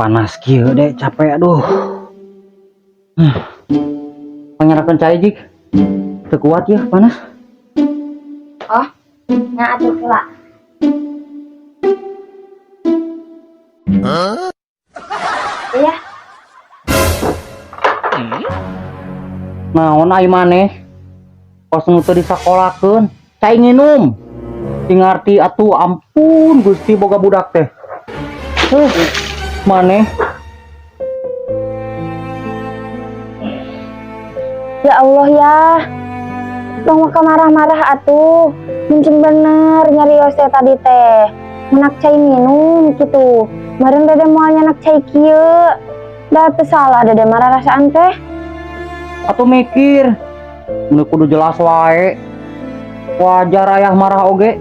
Panas kieu deh, capek, aduh. Pangnyarakeun cai, Jik. Teu kuat ya panas. Oh, nya atuh kela. Iya. Naon ai maneh? Kos nu teu disakolakeun, cai nginum. Teu ngarti atuh, ampun Gusti boga budak teh. Maneh. Ya Allah ya. Tong maka marah-marah atuh. Mungkin bener nyarios teh tadi teh. Menak cai minum gitu. Meureun dede moal nyanak cai kieu. Da teu salah dede marah rasaan teh. Atuh mikir. Mun kudu jelas wae. Wajar ayah marah oge.